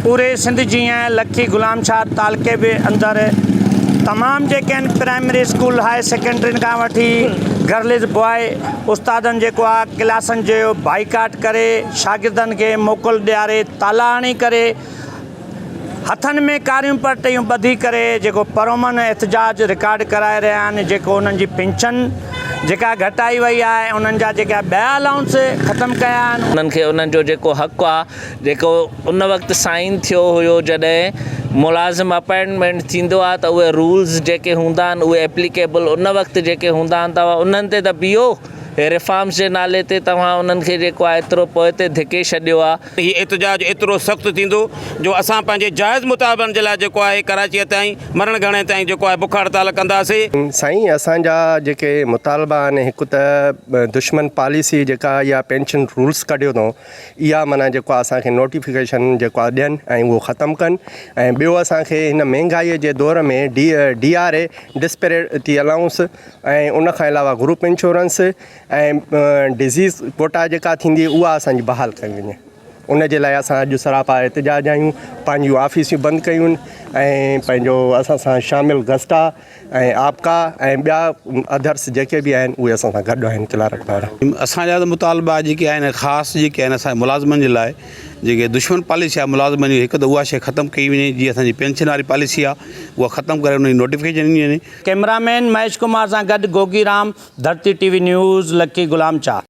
پوري سنڌ جيئن لکي غلام شاهه تعلقي به اندر تمام جيڪي آهن پرائمري اسڪول هاء سيڪنڊرين کان وٺي گرلز بواء استادن جيڪو آهي ڪلاسن جو بائيڪاٽ ڪري شاگردن کي موڪل ڏياري تالا هڻي ڪري هٿن ۾ ڪاريون پٽيون ٻڌي ڪري جيڪو پرامن احتجاج رڪارڊ ڪرائي رهيا آهن جيڪو انهن جي پينشن جيڪا گهٽائي وئي آهي انهن جا جيڪا ٻيا الائونس ختم ڪيا آهن. انهن کي انهن جو جيڪو حق آ جيڪو ان وقت سائن ٿيو هيو جڏهن ملازم اپائنٽمينٽ ٿيندو آ ته اهي رولز جيڪي هوندا آهن اهي ايپليڪيبل ان وقت جيڪي هوندا آهن توهان انهن تي ته بيهو هي ريفارمز جي نالي تي توهان انهن کي جيڪو آ ايترو پوئتي ڌڪي ڇڏيو آ. هي احتجاج ايترو سخت ٿيندو جو اسان پنهنجي جائز مطالبن جي لاء جيڪو آهي ڪراچيء تائين مرڻ گهڻي تائين جيڪو آهي بک هڙتال ڪنداسين. سائين اسان جا جيڪي مطالبا آهن هڪ ته دشمن پاليسي جيڪا اها پينشن رولس ڪڍيو اٿئون اها معنيٰ جيڪو آهي اسان کي نوٽيفڪيشن جيڪو آهي ڏين ۽ اهو ختم ڪن ۽ ٻيو اسان کي هن مهنگائي جي دور ۾ D D R A disparity allowance ۽ ان کان علاوه گروپ انشورنس ۽ ڊزيز ڪوٽا جيڪا ٿيندي اها اسان جي بحال ڪئي وڃي ان جي لاء اسان اڄ سراپا احتجاج آهيون پنهنجون آفيسون بند ڪيون ۽ پنهنجو اسان سان شامل گسٽا ۽ آپڪا ۽ ٻيا ادرس جيڪي به آهن اهي اسان سان گڏ آهن ڪلارڪ ڀائر. اسان جا ته مطالبا جيڪي آهن خاص جيڪي آهن اسان جي ملازمن جي لاء جيڪي دشمن پاليسي آهي ملازمن جي هڪ ته اها شيء ختم ڪئي وڃي جيئن اسان جي پينشن واري پاليسي آهي اها ختم ڪري ان جي نوٽيفڪيشن ڏني وڃي. ڪئميرا مين مهيش ڪمار سان گڏ Gogi Ram, Dharti T V news, Lakki Ghulam Shah.